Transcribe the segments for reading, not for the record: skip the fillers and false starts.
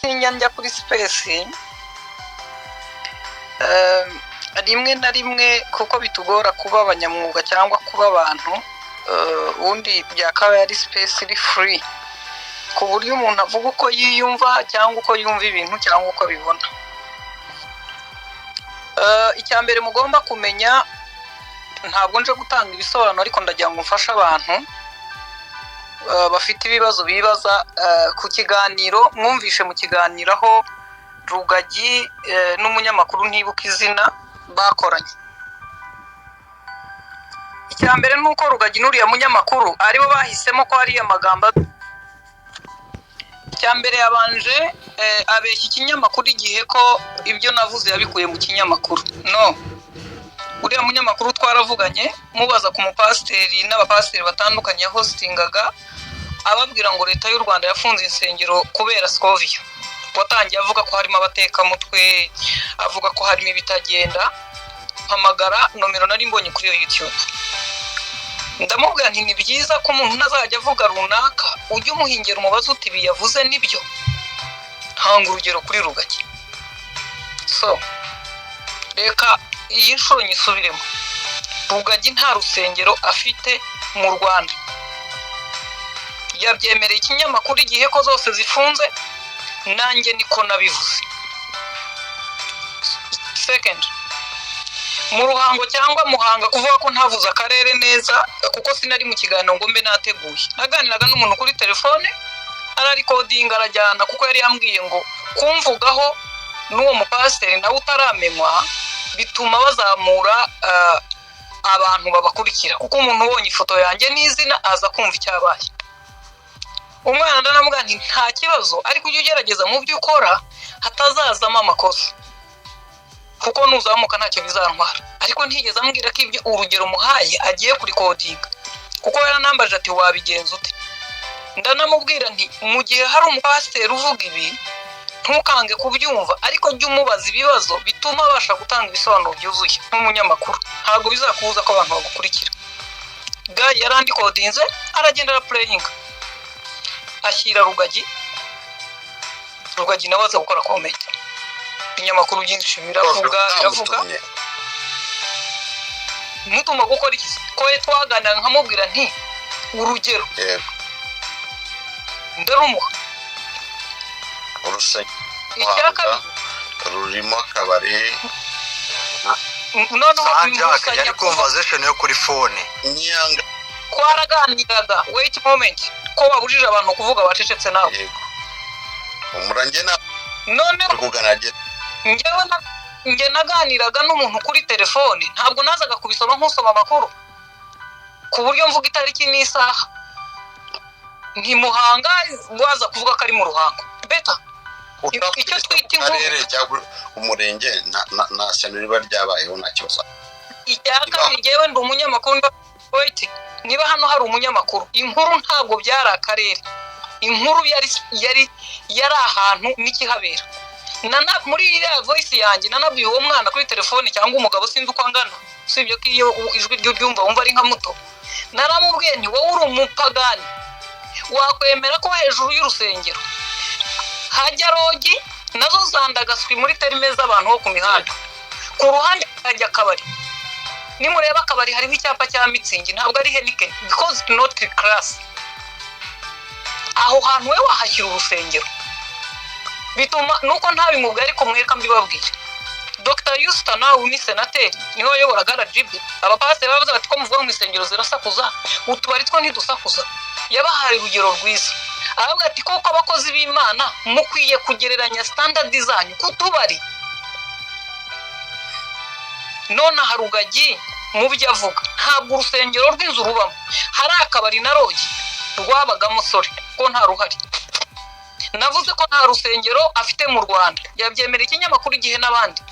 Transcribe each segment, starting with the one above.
Sinjya njya kuri space rimwe na rimwe kuko bitugora kuba abanyamwuga cyangwa kuba abantu. Ubundi byakabaye ari space iri free, ku buryo umuntu avuga uko yiyumva cyangwa uko yumva ibintu cyangwa uko abibona. Icya mbere mugomba kumenya, ntabwo nje gutanga ibisobanuro, ariko ndagira ngo mfashe abantu bafite ibibazo bibaza ku kiganiro mwumvishe, mu kiganiro aho Rugagi n'umunyamakuru ntibuka izina bakoranye. Icya mbere ni uko Rugagi n'uriya munyamakuru aribo bahisemo ko hariya magambo. Icya mbere, yabanje abeshya ikinyamakuru Igihe ko ibyo navuze yabikuye mu kinyamakuru. No uriya munyamakuru twaravuganye, mubaza ku mupasiteri n'abapasiteri batandukanye yahostingaga, ababwira ngo Leta y'u Rwanda yafunze insengero kubera Scovia. Watangiye avuga ko harimo abatekamutwe, avuga ko harimo ibitagenda. Mpamagara nomero nari mbonye kuri iyo YouTube, ndamubwira nti: "Ni byiza ko umuntu ntazajya avuga runaka, ujye umuhingera umubaze uti ibi yavuze nibyo?" Ntanga urugero kuri Rugagi. So reka iyi nshuro nyisubiremo: Rugagi nta rusengero afite mu Rwanda. Yabyemereye ikinyamakuru Igihe ko zose zifunze, nanjye niko nabivuze. Second, mu Ruhango cyangwa Muhanga, kuvuga ko ntavuze akarere neza, kuko sinari mu kiganiro ngo mbe nateguye. Naganiraga n'umuntu kuri telefone, ararikodinga arajyana, kuko yari yambwiye ngo kumvugaho n'uwo mupasiteri nawe utaramenywa bituma bazamura abantu babakurikira, kuko umuntu ubonye ifoto yanjye n'izina aza kumva icyabaye. Umwana ndanamubwira nti: "Nta kibazo, ariko ujye ugerageza mu byo ukora hatazazamo amakosa, kuko nuzamuka ntacyo bizantwara." Ariko ntigeze ambwira ko ibyo urugero muhaye agiye kurikodinga, kuko yaranambaje ati: "Wabigenza ute?" Ndanamubwira nti: "Mu gihe hari umupasiteri uvuga ibi, ntukange kubyumva, ariko jya umubaza ibibazo bituma abasha gutanga ibisobanuro byuzuye nk'umunyamakuru. Ntabwo bizakubuza ko abantu bagukurikira." Guy yarandikodinze, aragenda araplayinga, ashyira Rugagi. Rugagi nawe aza gukora comment. Ibinyamakuru byinshi biravuga, biravuga. Utamutumye. Mutuma gukora iki ko twaganira, nkamubwira nti: "Urugero." Ndarumuha. Urusengero Icya kabiri, rurimo akabari. Noneho Sanjaka bimusanya yari conversation yo kuri phone. Nyanga. Twaraganiraga. Wait moment, ko wabujije abantu kuvuga, wacecetse nawe? Yego, umurange na Noneho uri kuganira. Njyewe njye naganiraga n'umuntu kuri telefone, ntabwo nazaga kubisoma nk'usoma amakuru ku buryo mvuga itariki n'isaha. Ntimuhanga waza kuvuga ko ari mu Ruhango beta icyo twita inkuru. Akarere cyangwa umurenge, nta shyano riba ryabayeho, nta kibazo. Icya kabiri, njyewe ndi umunyamakuru. Wait, niba hano hari umunyamakuru, inkuru ntabwo byari akarere, inkuru yari ahantu n'ikihabera. Muri iriya voice yanjye nanabwiye uwo mwana kuri telefone cyangwa umugabo, sinzi uko angana, usibye ko iyo ijwi ry'uryumva wumva ari nka muto. Naramubwiye nti: "Wowe uri umupagani, wakwemera ko hejuru y'urusengero hajya lodge nazo zandagaswi muri terme z'abantu bo ku mihanda, ku ruhande hajya akabari? Nimureba akabari hariho icyapa cya Mützig, ntabwo ari Heineken, because it's not class. Aho hantu we wahashyira urusengero?" Bituma nuko ntabimubwiye, ariko mwereka mbibabwire. Dr Usta nawe ni senateri, niwe wayoboraga RGB. Abapasiteri bavuze bati: "Ko muvuga mu insengero zirasakuza, utubari two ntidusakuza?" Yabahaye urugero rwiza, aravuga ati: "Koko abakozi b'Imana mukwiye kugereranya standard zanyu ku tubari." None aha Rugagi mu byo avuga, ntabwo urusengero rw'inzu rubamo hari akabari na lodge rwabagamo. Sorry, ko nta ruhari. Navuze ko nta rusengero afite mu Rwanda, yabyemera ikinyamakuru Igihe n'abandi.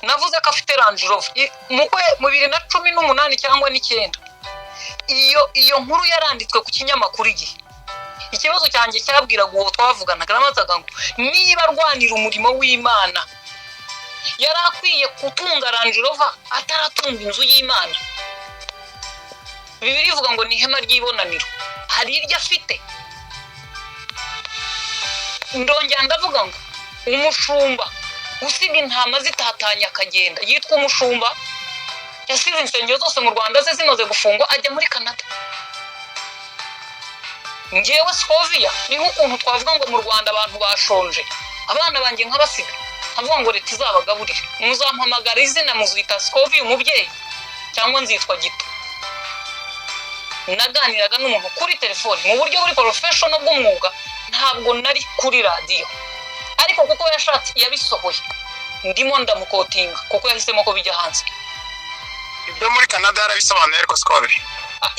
Navuze ko afite Range Rover mu 2018 cyangwa n'icyenda. Iyo nkuru yaranditswe ku kinyamakuru Igihe. Ikibazo cyanjye cyabwiraga uwo twavuganaga, narabazaga ngo niba arwanira umurimo w'Imana, yari akwiye gutunga Range Rover ataratunga inzu y'Imana? Bibiliya ivuga ngo ni ihema ry'ibonaniro, hari iryo afite. Ndongera ndavuga ngo umushumba usiga intama zitatanye akagenda yitwa umushumba. Yasize insengero zose mu Rwanda ze zimaze gufungwa, ajya muri Canada. Ngewe Scovia, ni nk'ukuntu twavuga ngo mu Rwanda abantu bashonje, abana banjye nkabasiga, nkavuga ngo leta izabagaburire. Muzampamagara izina, muzita Scovia umubyeyi cyangwa nzitwa Gito. Naganiraga n'umuntu kuri telefoni mu buryo buri professional bw'umwuga, ntabwo nari kuri radiyo, ariko kuko yashatse yabisohoye, ndimo ndamuquotinga kuko yahisemo ko bijya hanze. Ibyo muri Canada yarabisobanuye, ariko siko babiri. Ah,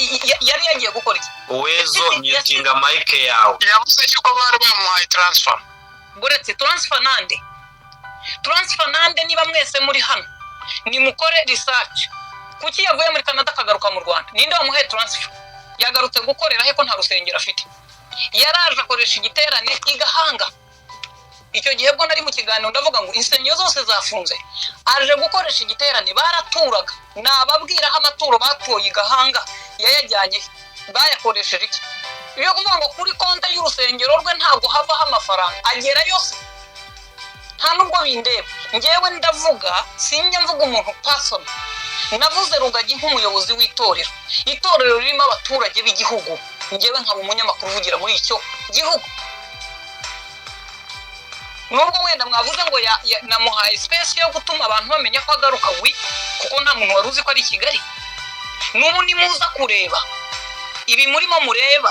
yari yagiye gukora iki? Uwezo, mutinga mic yawe. Yavuze yuko bari bamuhaye transfer. Buretse, transfer nande? Transfer nande? Niba mwese muri hano, nimukore research. Kuki yavuye muri Canada akagaruka mu Rwanda? Ninde wamuhaye transfer? Yagarutse gukorera he ko nta rusengero afite? Yaraje akoresha igiterane i Gahanga. Icyo gihe bwo nari mu kiganiro, ndavuga ngo insengero zose zafunze, aje gukoresha igiterane. Baraturaga, nababwira aho amaturo batoye i Gahanga yayajyanye he? Bayakoresheje iki? Ibyo kuvuga ngo kuri konti y'urusengero rwe ntabwo havaho amafaranga agera yose, nta nubwo bindeba. Ngewe ndavuga, sinjya mvuga umuntu personal. Navuze Rugagi nk'umuyobozi w'itorero, itorero ririmo abaturage b'igihugu, ngewe nkaba umunyamakuru uvugira muri icyo gihugu. Nubwo wenda mwavuze ngo namuhaye space yo gutuma abantu bamenya ko agaruka, wi kuko nta muntu wari uzi ko ari i Kigali. N'ubu nimuza kureba ibi murimo mureba,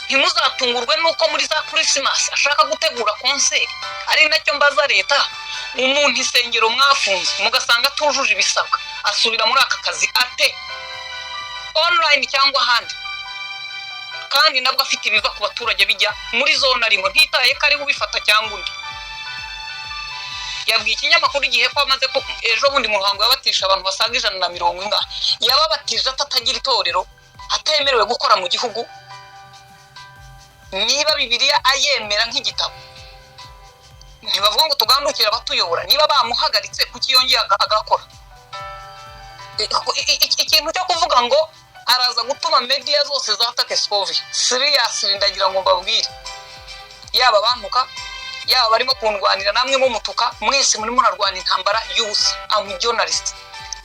ntimuzatungurwe n'uko muri za Christmas ashaka gutegura concert. Ari nacyo mbaza leta: umuntu isengero mwafunze mugasanga atujuje ibisabwa, asubira muri aka kazi ate, online cyangwa ahandi, kandi nabwo afite ibiva ku baturage bijya muri zone arimo, ntitaye ko ari we ubifata cyangwa undi? Yabwiye ikinyamakuru Igihe ko amaze ko ejo bundi mu Ruhango yabatisha abantu basaga 140. Yababatije atatagira itorero, atemerewe gukora mu gihugu. Niba Bibiliya ayemera nk'igitabo, ntibavuga ngo tugandukire abatuyobora. Niba bamuhagaritse, kuki yongeye agakora? Ikintu cyo kuvuga ngo araza gutuma media zose za attacke Scovia, seriously, ndagira ngo mbabwire, yaba abantuka, yaba barimo kundwanira, namwe mumutuka, mwese murimo murarwana intambara y'ubusa. Am journalist,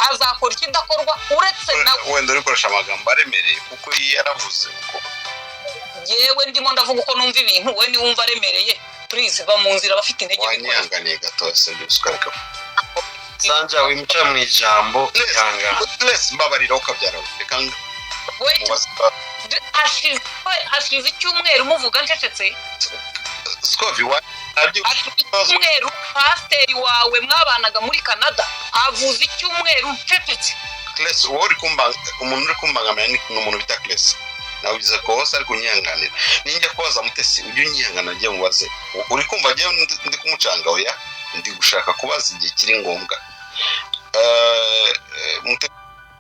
azakora ikidakorwa uretse nawe. Wenda uri gukoresha amagambo aremereye, kuko iyo yaravuze ngo Yewe, ndimo ndavuga uko numva ibintu. We niwumva aremereye, please va mu nzira, abafite intege bikora. Wanyihanganiye gato se, ukareka. Sanja, wimuca mu ijambo, ihangane. Bless, mbabarira ukabyara, reka Wait, mubaze. Hashize icyumweru muvuga ncecetse. Scovi wa Hashize icyumweru pasiteri wawe mwabanaga muri Canada avuze, icyumweru ncecetse. Class, wowe uri kumba, umuntu uri kumbangamira ni umuntu bita Class. Nawe ugize ko hose ari kunyihanganira. Ninjya kubaza Mutesi, ujye unyihangana, agiye mubaze. Uri kumva agiye ndi kumucanga? Oya, ndi gushaka kubaza igihe kiri ngombwa. Mutesi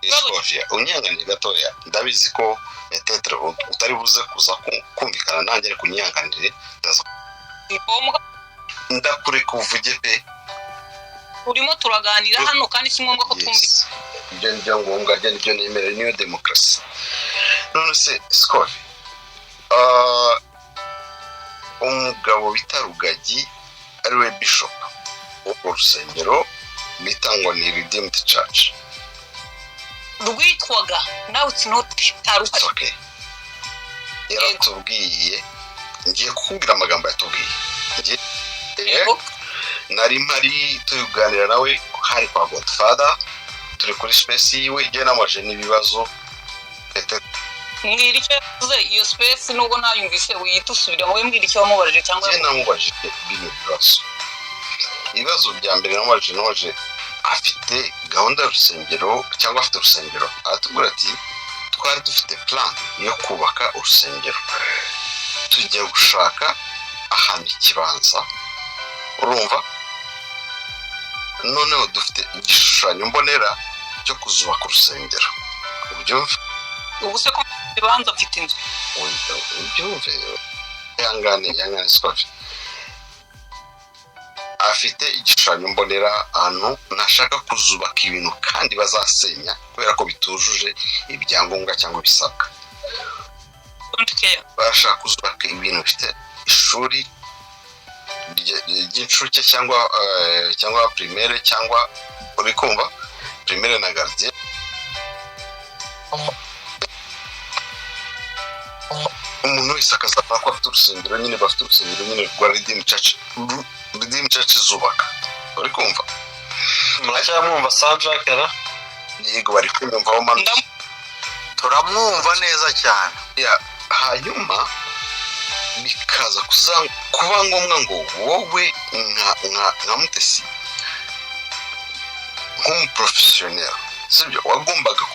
Scovia, unyihanganiye gatoya. Ndabizi ko peut-être utari buze kuza kumvikana nanjye, ariko unyihanganire, ndaza Ni ngombwa. Ndakureka uvuge pe. Turimo turaganira hano kandi si ngombwa ko twumva. Yes. Ibyo ni byo ngombwa, ibyo ni byo nemerewe, niyo demokarasi. None se Scovia, umugabo bita Rugagi, ariwe bishop w'urwo rusengero bita ngo ni Redeemed Church. Rwitwaga, now it's not. It's okay. Yaratubwiye, ngiye kukubwira amagambo yatubwiye. Yego. Nari mpari tuganira nawe, hari kwa Godfather, turi kuri space yiwe, igihe namubajije n'ibibazo. Mbwira icyo yavuze iyo space, nubwo ntayumvise wihita usubira wowe. Mbwira icyo wamubajije cyangwa Njye namubajije bino bibazo. Ibibazo bya mbere namubajije, afite gahunda y'urusengero cyangwa afite urusengero? Aratubwira ati: "Twari dufite plan yo kubaka urusengero, tujya gushaka ahantu ikibanza, urumva, noneho dufite igishushanyo mbonera cyo kuzubaka urusengero." Ubyumve. Ubu se ko ibibanza, mfite inzu. Ubyumve, ihangane, ihangane Scovia. Afite igishushanyo mbonera ahantu ntashaka kuzubaka ibintu kandi bazasenya kubera ko bitujuje ibyangombwa cyangwa ibisabwa. Don't care. Barashaka kuzubaka ibintu bifite ishuri. ry'incuke cyangwa primaire, cyangwa uri kumva primaire na gardienne. Umuntu wese akazabona ko afite urusengero nyine, bafite urusengero nyine rwa Redeemed Church, Redeemed Church zubaka, uri kumva? Muracyamwumva Sanjakara? Yego, bari kumwumva manu. Turamwumva neza cyane. Hanyuma bikaza kuba ngombwa ngo wowe nka Mutesi, nk'umuprofesiyoneri, sibyo, wagombaga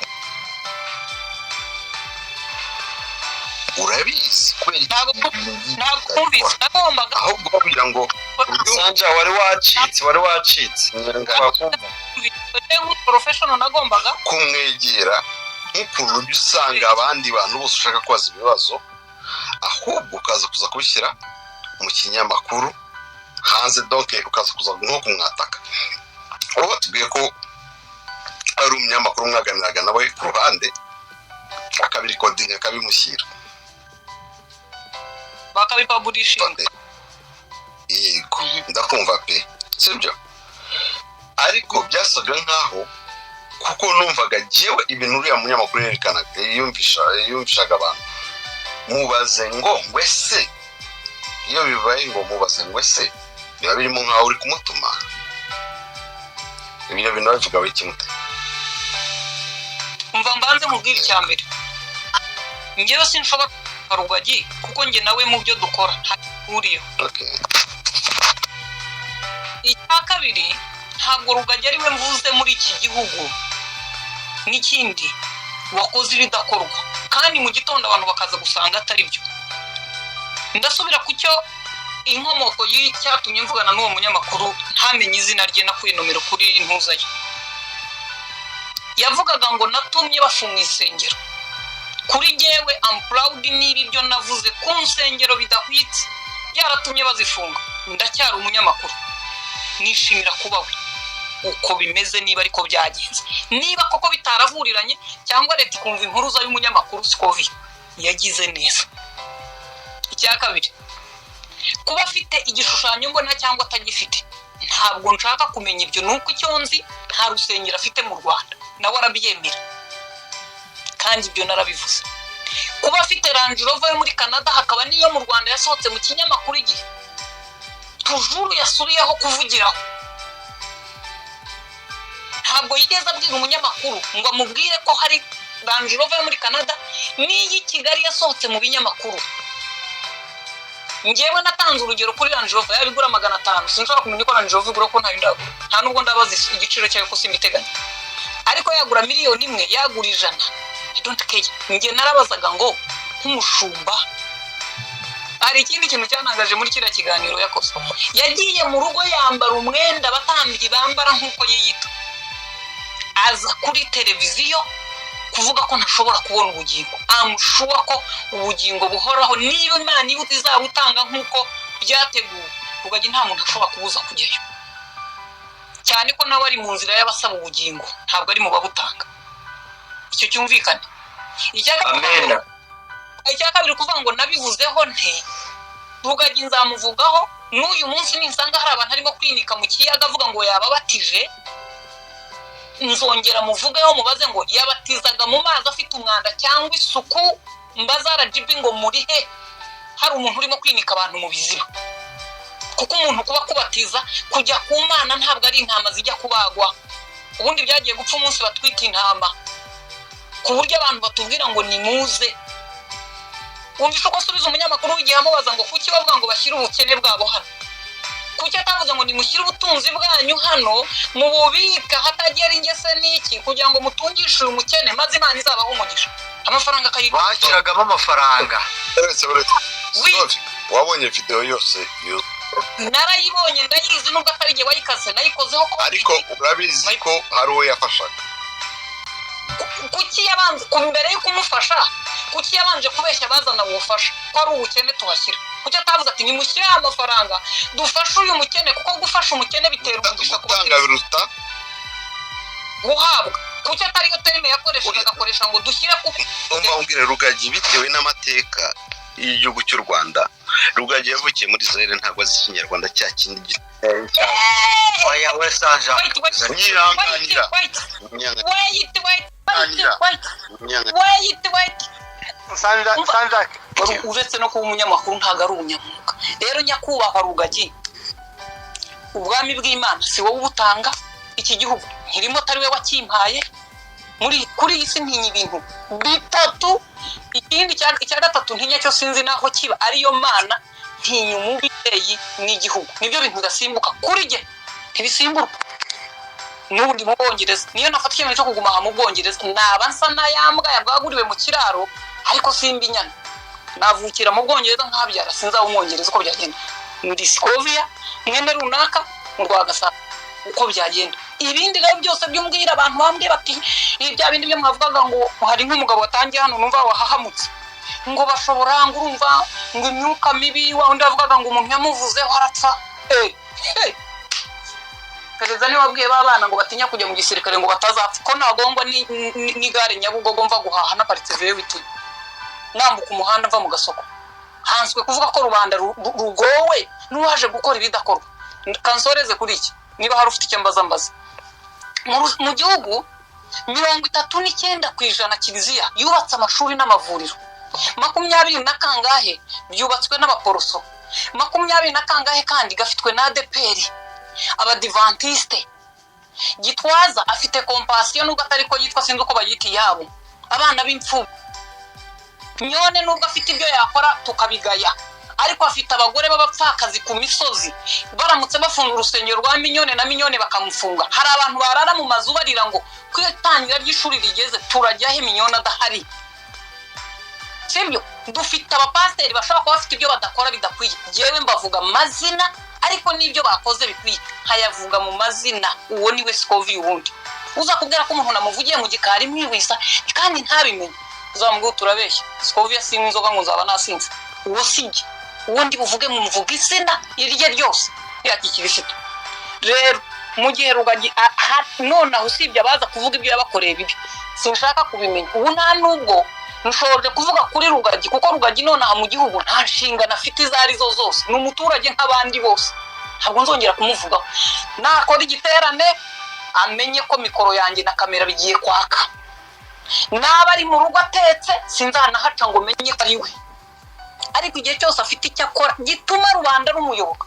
urabizi kubera iki? Ntabwo twumvise, nagombaga Ahubwo kugira ngo Sanja, wari wacitse, wari wacitse. Twakumva. Nk'umuprofessional nagombaga kumwegera nk'ukuntu ujya usanga abandi bantu bose ushaka kubaza ibibazo, ahubwo ukaza kuza kubishyira mu kinyamakuru hanze, donc ukaza kuza nko kumwataka. Ubu batubwiye ko ari umunyamakuru mwaganiraga nawe ku ruhande, akabirecordinga, akabimushyira. Bakabipublishinga. Yego, ndakumva pe, sibyo, ariko byasaga nkaho, kuko numvaga jyewe ibintu uriya munyamakuru yerekanaga, yumvishaga abantu, mubaze ngo ngwese iyo bibaye ngo mubaze ngo ese biba birimo nkaho uri kumutuma. Ibyo bintu babivuga wiki mute? Umva, mbanze mubwire icya mbere: njyewe sinshobora kuba Rugagi, kuko njye nawe mu byo dukora ntabwo. Icya kabiri, ntabwo Rugagi ari we mvuze muri iki gihugu. N'ikindi, wakoze ibidakorwa kandi mu gitondo abantu bakaza gusanga atari byo. Ndasubira ku cyo inkomoko y'icyatumye mvugana n'uwo munyamakuru, ntamenye izina rye, nakuye nomero kuri ntuza ye. Yavugaga ngo natumye bafunga insengero. Kuri jyewe, am proud niba ibyo navuze ku nsengero bidahwitse byaratumye bazifunga. Ndacyari umunyamakuru, nishimira kuba we uko bimeze, niba ariko byagenze, niba koko bitarahuriranye, cyangwa leta ikumva impuruza y'umunyamakuru Scovia yagize neza. Icya kabiri, kuba afite igishushanyo mbona cyangwa atagifite, ntabwo nshaka kumenya ibyo. Ni uko icyo nzi, nta rusengero afite mu Rwanda, nawe arabyemera, kandi ibyo narabivuze. Kuba afite Range Rover yo muri Canada, hakaba n'iyo mu Rwanda yasohotse mu kinyamakuru Igihe tujuru yasubiyeho kuvugiraho, ntabwo yigeze abwira umunyamakuru ngo amubwire ko hari Range Rover yo muri Canada n'iyi Kigali yasohotse mu binyamakuru. Ngewe natanze urugero kuri Range Rover, yaba igura 500, sinshobora kumenya uko Range Rover igura ko ntayo ndagura, nta nubwo ndabaza igiciro cyayo ko simbiteganya, ariko yagura miliyoni 1, yagura 100, I don't care. Njye narabazaga ngo nk'umushumba. Hari ikindi kintu cyantangaje muri kiriya kiganiro yakoze: yagiye mu rugo yambara umwenda abatambyi bambara nk'uko yiyita, aza kuri televiziyo kuvuga ko ntashobora kubona ubugingo. Am sure ko ubugingo buhoraho, niba Imana iba izabutanga nk'uko byateguwe, Rugagi nta muntu ashobora kubuza kujyayo, cyane ko nawe ari mu nzira y'abasaba ubugingo, ntabwo ari mu babutanga. Icyo cyumvikane. Amen. Icya kabiri, kuvuga ngo nabivuzeho nte Rugagi, nzamuvugaho n'uyu munsi. Ninsanga hari abantu arimo kwinika mu kiyaga avuga ngo yababatije, nzongera muvugeho, mubaze ngo yabatizaga mu mazi afite umwanda cyangwa isuku. Mbaza RGB ngo murihe hari umuntu urimo kwinika abantu mu biziba? Kuko umuntu kuba kubatiza kujya ku Mana ntabwo ari intama zijya kubagwa. Ubundi byagiye gupfa umunsi batwita intama, ku buryo abantu batubwira ngo nimuze. Wumvishe uko asubiza umunyamakuru w'igihe amubaza ngo kuki bavuga ngo bashyire ubukene bwabo hano? Kuki atavuze ngo nimushyire ubutunzi bwanyu hano, mububika hatagera ingese n'iki, kugira ngo mutungishe uyu mukene, maze Imana izabaho umugisha, amafaranga akayitunga? Bashyiragamo amafaranga. Uretse Sophie, wabonye videwo yose Narayibonye, ndayizi, nubwo atari igihe wayikase nayikozeho ko. Ariko urabizi ko hari uwo yafashaga. Kuki yabanje ku mbere yo kumufasha, kuki yabanje kubeshya abazana ubufasha ko ari ubukene tubashyira? Kuki atavuze ati nimushyire amafaranga dufashe uyu mukene, kuko gufasha umukene bitera umugisha ku Gutanga bakirisitu biruta guhabwa? Kuki atariyo terme yakoresheje, agakoresha ngo dushyire ku Umva umbwire, Rugagi, bitewe n'amateka y'igihugu cy'u Rwanda. Rugagi yavukiye muri Zaire, ntabwo azi Ikinyarwanda cya kindi. Oya we, Sanja. Wait, wait. Nyiranganira. Wait, wait, wait, wait, Nyiranganira. wait, wait, wait. Sanja, Sanja. Uretse no kuba umunyamakuru, ntabwo ari umunyamwuga. Rero nyakubahwa Rugagi, ubwami bw'Imana si wowe ubutanga. Iki gihugu ntirimo atari we wakimpaye. Muri kuri iyi si ntinya ibintu bitatu. Ikindi icya gatatu ntinya cyo sinzi naho kiba, ariyo Mana. Ntinya umubyeyi n'igihugu. Nibyo bintu bidasimbuka kuri jye, ntibisimburwa. N'ubu ndi mu Bwongereza. Niyo nafata icyemezo cyo kuguma aha mu Bwongereza, naba nsa n'ayambwa yabwaguriwe mu kiraro, ariko simba inyana. Navukira mu Bwongereza nkabyara, sinzaba Umwongereza uko byagenda. Ndi Sikovia mwene runaka mu Rwagasabo uko byagenda. Ibindi rero byose by'umbwira, abantu bambwiye bati ibi bya bindi byo mwavugaga, ngo hari nk'umugabo watangiye hano numva wahahamutse, ngo bashobora, ngo urumva ngo imyuka mibi, wa undi wavugaga ngo umuntu yamuvuzeho arapfa. Eh, eh. Perezida niwe wabwiye ba bana ngo batinya kujya mu gisirikare ngo batazapfa, ko nagongwa n'igare Nyabugogo mva guhaha, naparitse vewiti, nambuka umuhanda mva mu gasoko. Hanswe kuvuga ko rubanda rugowe n'uwaje gukora ibidakorwa. Kansoreze kuri iki, niba hari ufite icyo mbaza, mbaza. Mu gihugu, 39% kiliziya yubatse amashuri n'amavuriro, makumyabiri na kangahe byubatswe n'abaporoso, makumyabiri na kangahe kandi gafitwe na ADEPR, Abadivantiste. Gitwaza afite Compassion, nubwo atari ko yitwa, sinzi uko bayita iyabo, abana b'imfubyi. Nyone nubwo afite ibyo yakora tukabigaya, ariko afite abagore b'abapfakazi ku misozi. Baramutse bafunga urusengero rwa Minyone na Minyone bakamufunga, hari abantu barara mu mazu barira ngo ku itangira ry'ishuri rigeze turajyaho Minyone adahari? Sibyo? Dufite abapasiteri bashobora kuba bafite ibyo badakora bidakwiye. Yewe, mbavuga amazina, ariko n'ibyo bakoze bikwiye nkayavuga mu mazina. Uwo ni we Sikovi. Ubundi uza kubwira ko umuntu namuvugiye mu gikari mwihwisa kandi ntabimenye, uzamubwira turabeshya. Sikovi sinywa inzoga ngo nzaba nasinze. Uwo si jye. Uwo ndi buvuge, mumuvuga izina irye ryose yakikirisitu. Rero mu gihe Rugagi nonaha, usibye abaza kuvuga ibyo yabakoreye bibi, sinshaka kubimenya. Ubu nta nubwo nshobora kuvuga kuri Rugagi, kuko Rugagi nonaha mu gihugu nta nshingano afite izo ari zo zose, ni umuturage nk'abandi bose. Ntabwo nzongera kumuvugaho. Nakora igiterane amenye ko mikoro yanjye na kamera bigiye kwaka. Naba ari mu rugo atetse, sinzanahaca ngo menye ko ari we. Ariko igihe cyose afite icyo akora gituma rubanda rumuyoboka,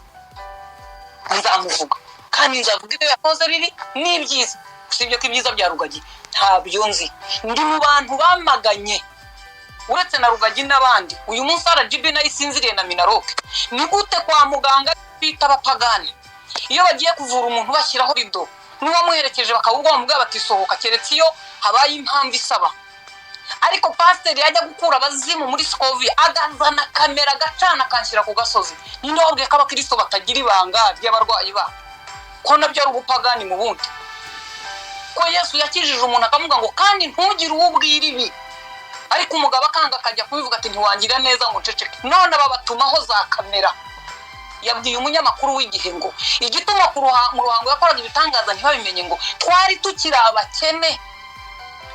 nzamuvuga, kandi nzavuga ibyo yakoze bibi n'ibyiza. Usibye ko ibyiza bya Rugagi ntabyo nzi. Ndi mu bantu bamaganye, uretse na Rugagi n'abandi, uyu munsi RGB nayo isinziriye na MINALOC. Ni gute kwa muganga bita abapagani, iyo bagiye kuvura umuntu bashyiraho rido, n'uwamuherekeje bakaba bamubwira bati sohoka, keretse iyo habaye impamvu isaba? Ariko pasiteri yajya gukura abazimu muri Sikovi, agazana kamera, agacana, akanshyira ku gasozi. Ninde wabwiye ko abakirisito batagira ibanga ry'abarwayi babo, ko nabyo ari ubupagani? Mu bundi ko Yesu yakijije umuntu akamuga ngo kandi ntugire uwo ubwira ibi, ariko umugabo akanga akajya kubivuga ati ntiwangira neza ngo nceceke. None aba batumaho za kamera. Yabwiye umunyamakuru w'Igihe ngo igituma mu Ruhango yakoraga ibitangaza ntibabimenye, ngo twari tukiri abakene,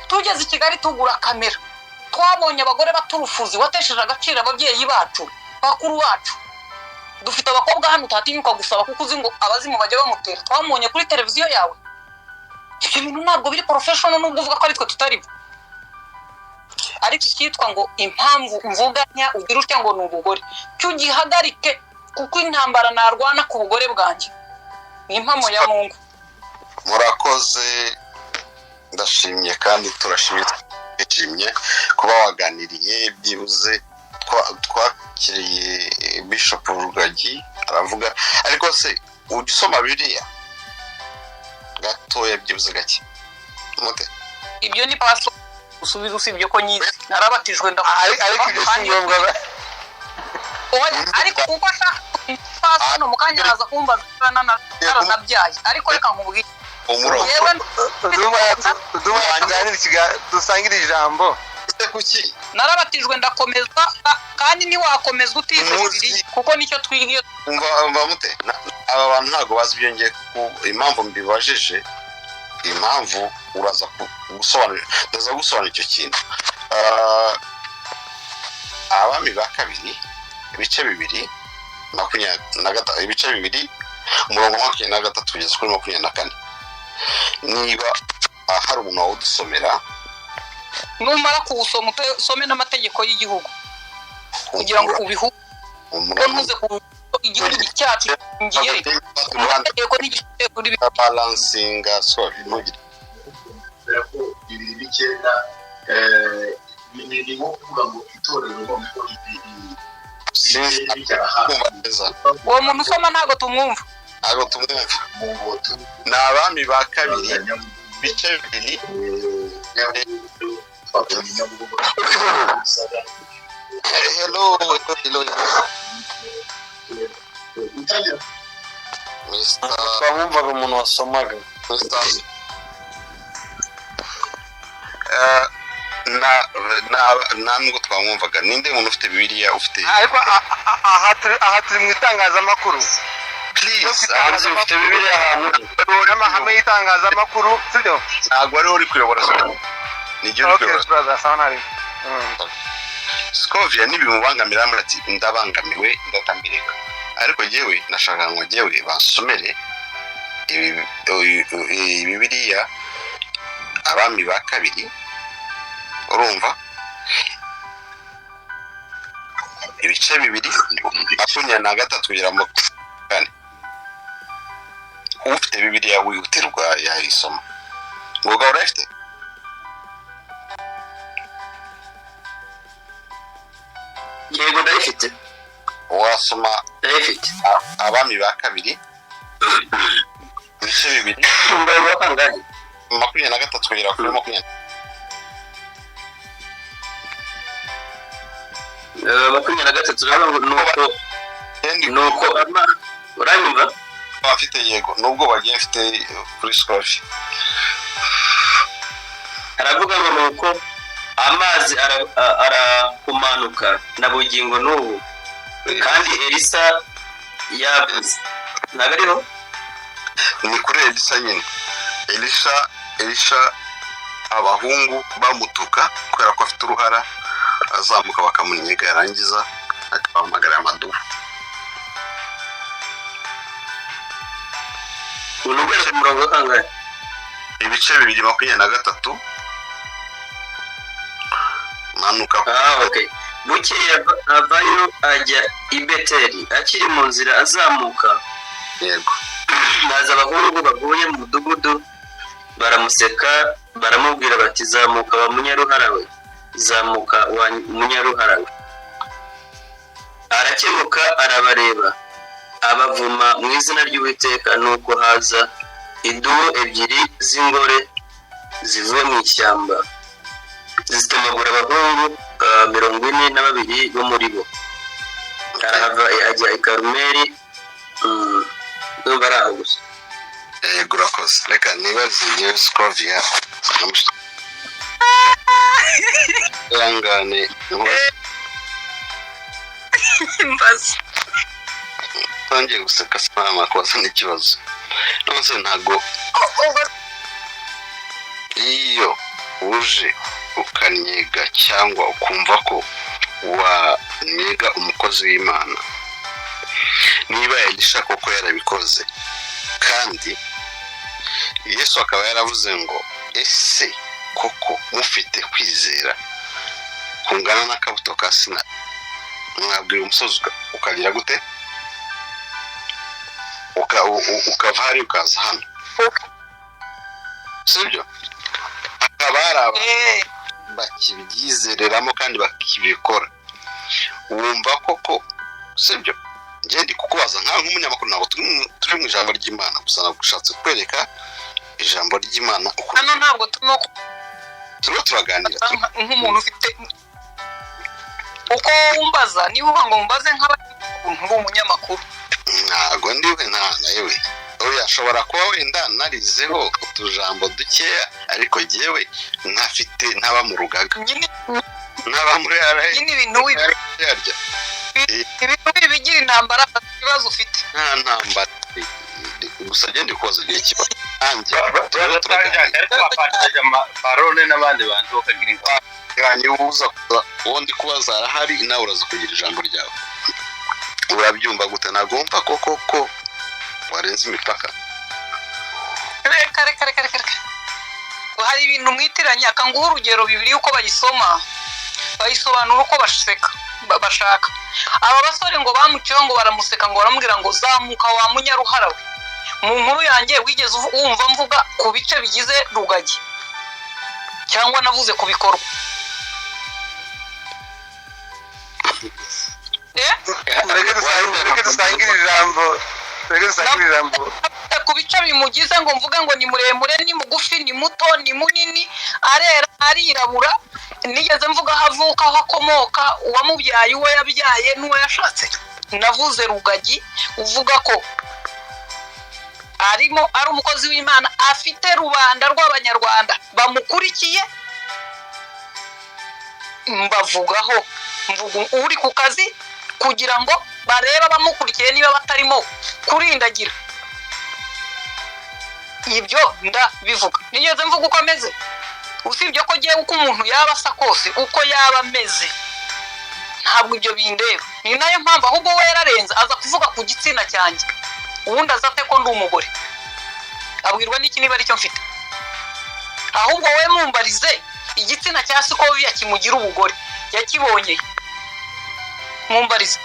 tugeze i Kigali tugura kamera, twabonye abagore baturufuzi. Watesheje agaciro ababyeyi bacu, bakuru bacu. Dufite abakobwa hano utatinyuka gusaba kuko uzi ngo abazimu bajya bamutera. Twamubonye kuri televiziyo yawe. Ibyo bintu ntabwo biri professional, nubwo uvuga ko ari twe tutari bo. Ariko icyitwa ngo impamvu mvuganya ugira utya ngo ni ubugore, cyo ugihagarike, kuko intambara narwana ku bugore bwanjye ni impamo ya Mungu. Murakoze, ndashimye kandi turashimye, twishimye kuba waganiriye. Byibuze twakiriye Bishop Rugagi aravuga. Ariko se ujya usoma Bibiliya gatoya, byibuze gake mute? Ibyo ni paso usubiza. Usibye ko nyizi, narabatijwe. Ariko ibyo si ngombwa. Oya, ariko kuko ashaka paso no mu kanya araza kumbaza naranabyaye. Ariko reka nkubwire. Umurongo. Yewe. Duba tuganire dusangire ijambo. Ese kuki? Narabatijwe ndakomezwa, kandi ntiwakomezwa utize Muzi. Bibiliya, kuko nicyo twiga iyo Umva mute, aba bantu ntabwo bazi ibyo ngiye impamvu mbibajije, impamvu uraza gusobanura, ndaza gusobanura icyo kintu. Abami ba Kabiri ibice 2 23, ibice 2 umurongo 23 kugeza kuri 24. Niba hari umuntu wawudusomera. Numara kuwusoma usome n'amategeko y'igihugu kugira ngo ubihuze, ntuze ku igihugu cyacu ngiye amategeko n'igice kuri balansinga. Sorry, ntugire kubera ko 2009 ni nko kuvuga ngo itorero noneho Sinzi kumva neza. Uwo muntu usoma ntabwo tumwumva. Ntabwo tumwumva. Ni Abami ba Kabiri, ibice 2. Hello, hello, Mr. Twamwumvaga umuntu wasomaga. Mr. Na nubwo twamwumvaga, ninde muntu ufite Bibiliya, ufite? Ariko aha turi mu itangazamakuru. Please. Hanze ufite Bibiliya ahantu uri? N'amahame y'itangazamakuru, sibyo? Ntabwo ariwe uri kuyobora, ni jye uri Okay. kuyobora. Brother, sawa, ntari. Scovia nibimubangamira aramubwira ati ndabangamiwe, ndatambireka. Ariko jyewe nashakaga ngo jyewe bansomere Bibiliya, Abami ba Kabiri, urumva, ibice 2 23 kugera mu 4. Ufite Bibiliya wihutirwa yayisoma. Ngoga, urayifite? Yego, ndayifite. Wasoma? Ndayifite. Abami ba Kabiri, ibice 2, Umurongo wa kangahe? 23 kugera kuri 20. 23, rero ngo nuko Ndi nuko ama uranyumva? Afite, yego, nubwo bagiye mfite kuri Scovia. Aravuga ngo nuko amazi arahumanuka na bugingo n'ubu, kandi Elisa yavuze, ntabwo ariho? Ni kuri Elisa nyine. Elisha abahungu bamutuka kubera ko afite uruhara, azamuka bakamunnyega, yarangiza akabahamagara amadubu. Ni uguhera ku murongo wa kangahe? Ibice 2 23, manuka. Ah, okay. Bukeye avayo ajya i Beteli, akiri mu nzira azamuka, haza abahungu bavuye mu mudugudu baramuseka, baramubwira bati zamuka wa munyaruhara we, zamuka wa munyaruhara we. Arakebuka arabareba, abavuma mu izina ry'Uwiteka. Nuko haza idubu ebyiri z'ingore zivuye mu ishyamba, zitemagura abahungu 42 bo muri bo. Arahava ajya i Karumeli. Ndumva ari aho gusa. Yego, urakoze. Reka nibaze ngewe Scovia, ihangane. Mbaza. Ntangiye guseka sinama kubaza n'ikibazo nonse. Ntabwo iyo uje ukanyega cyangwa ukumva ko wanyega umukozi w'Imana, niba Elisha koko yarabikoze, kandi Yesu akaba yaravuze ngo ese koko mufite kwizera kungana n'akabuto ka sinapi, mwabwira umusozi ukagira gute? Ukava hariya ukaza hano, sibyo? Hakaba hari abantu bakibyizereramo kandi bakibikora, wumva koko sibyo? Njye ndi kukubaza nkawe nk'umunyamakuru, ntabwo turi mu ijambo ry'Imana gusa, nagushatse kwereka ijambo ry'Imana ukuntu Hano ntabwo turimo turimo turaganira. Nk'umuntu ufite uko wumbaza, niba uvuga ngo mbaze nk'abantu, uri umunyamakuru. Ntabwo ndiwe, nta nawe. Oya, ashobora kuba wenda narizeho utujambo dukeya, ariko jyewe ntafite, ntaba mu rugaga, nyine ntaba muri nyine ibintu yarya. Ibintu bigira intambara, ibibazo ufite. Nta ntambara, gusa genda kubaza igihe kiba nanjye turimo turaganira. Ariko wafatanya parole n'abandi bantu bakagira inka. Niba uza kuza, uwo ndi kubaza arahari, nawe uraza kugira ijambo ryawe. Urabyumva gute? Nagomba koko ko warenze imipaka? Reka, reka, reka, reka, reka. Hari ibintu mwitiranya. Akanguha urugero, Bibiri uko bayisoma, bayisobanura uko baseka bashaka. Aba basore ngo bamuciyeho, ngo baramuseka, ngo baramubwira ngo: "Zamuka wa munyaruhara we." Mu nkuru yanjye wigeze wumva mvuga ku bice bigize Rugagi cyangwa navuze ku bikorwa? Eh? Reka dusangire ijambo, reka dusangire ijambo. Ku bice bimugize, ngo mvuge ngo ni muremure, ni mugufi, ni muto, ni munini, arera, arirabura? Nigeze mvuga aho avuka, aho akomoka, uwamubyaye, uwo yabyaye n'uwo yashatse? Navuze Rugagi, uvuga ko arimo ari umukozi w'Imana, afite rubanda rw'Abanyarwanda bamukurikiye, mbavugaho, mvuga uri ku kazi kugira ngo barebe abamukurikiye niba batarimo kurindagira. Ibyo ndabivuga. Nigeze mvuga uko ameze? Usibye ko ngewe uko umuntu yaba asa kose, uko yaba ameze, ntabwo ibyo bindeba. Ni nayo mpamvu ahubwo we yararenze, aza kuvuga ku gitsina cyanjye. Ubundi aza ate ko ndi umugore? Abwirwa n'iki niba aricyo mfite? Ahubwo we mumbarize igitsina cya Sikoviya kimugira ubugore yakibonye, mumbarize.